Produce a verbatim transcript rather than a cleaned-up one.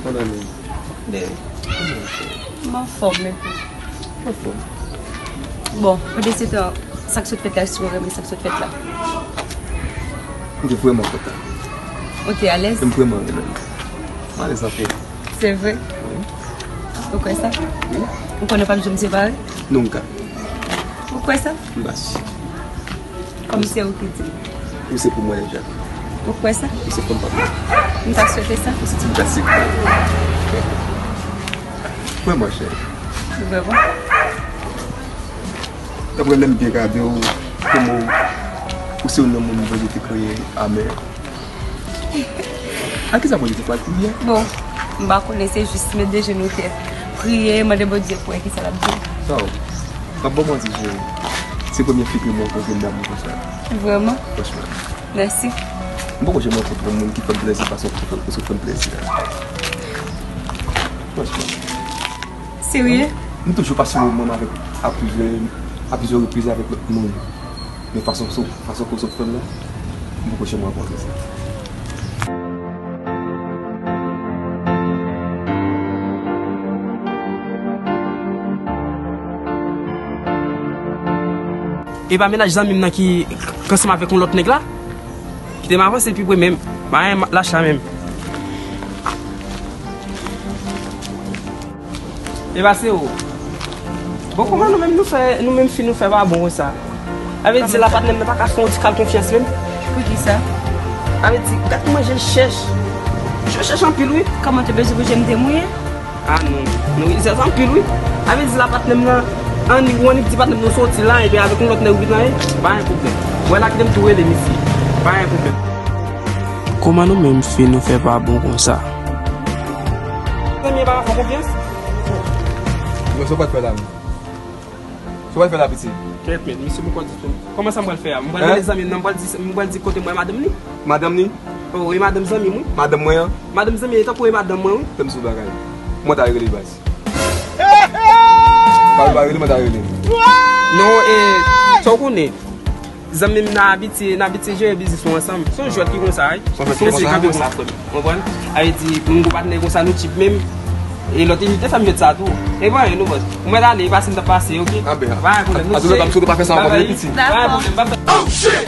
Mon ami. Baby. Kòman w ye, cheri? M anfòm, epi. Anfòm. Bon, pandan se tan, sa k sot fèt la, èske w renmen sa k sot fèt la? M te vrèman kontan. Ou te alèz? M vrèman renmen l. M alèz anpil. Se vre? Wi. Ou kwè sa? Wi. Ou konnen w p ap janm separe? Non, m ka. Ou kwè sa? M pa si. Kòm se ou ki di. Ou se pou mwen, Angel. Ou kwè sa? Ou se fanm pa m. M ta swete sa. Ou se ti gras sekre. Vrèman, cheri. Vrèman? Daprè lè m byen gade w, kòman w, ou se youn nan moun Bondye te kreye amè. A kisa Bondye te pral priye? Bon, m pa konnen, se jis met de je nou tè, priye, mande Bondye pou wè kisa l ap di. Non, m ap ba w manti, cheri. Se premye fi ke m rankontre m damou konsa. Vrèman? Franchman. Mèsi. M poko janm rankontre yon moun ki fè m plèzi fason ou fè m plèzi a. Franchman. Serye? M toujou pase moman avèk, a plizyè, a plizyè repriz avèk lòt moun. Men fason, fason ke w sot fè m nan, m poko janm rankontre sa. E pa mennaj zanmi m nan ki, ki ansanm avèk yon lòt nèg la? Kite m avanse pi pre menm. Pa gen lach la menm. E pa se ou. Bon, kòman nou menm nou fè, nou menm fi nou fè pa bon konsa? Sa vle di la patnè m nan pa ka fè yon ti kal konfyans menm? Poukisa? Sa vle di, gad kòman je l chèch. Je l chèch anpil, wi. Kòman te bezwen pou je m te mouye? Ah non, nou rizèz anpil, wi. Sa vle di la patnè m nan, annik ou annik di patnè m nou soti la, epi avèk yon lòt nèg ou vin la, e pa gen pwoblèm. Wè la, kite m tou rele misye. Pa gen pwoblèm. Kòman nou menm fi nou fè pa bon konsa? Zanmi pa fè konfyans. Yo, sa w pral fè la menm? Sa w pral fè la, piti? Kèt, men, misye poko di tou. Kòman sa m pral fè a? M pral rele zanmi m nan, m pral di, m pral di kote m wè madanm li. Madanm li? Oh, e madanm zanmi m, wi. Madanm mwen an? Madanm zanmi m, e tankou e madanm mwen, wi. Fè m sou bagay. Mwen ta rele baz. Pa, pa rele, mwen ta rele. Non, e, sa w konnen? Zanmi m nan abitye, n abitye jere biznis nou ansanm. Se yon jwèt ki konsa, wi. Se yon jwèt ki konsa, frè m. Konprann? Sa vle di, moun gwo patnè konsa, nou tchip menm. E lòt inite fè m jwèt sa tou. E pa anyen, nou bòs. Ou mèt ale, e pase m t ap pase, oke? Ah ben, pa gen pwoblèm, nou antouka, m swete pa fè sa ankò, men piti. Pa gen pwoblèm, pa fè. Oh, shit!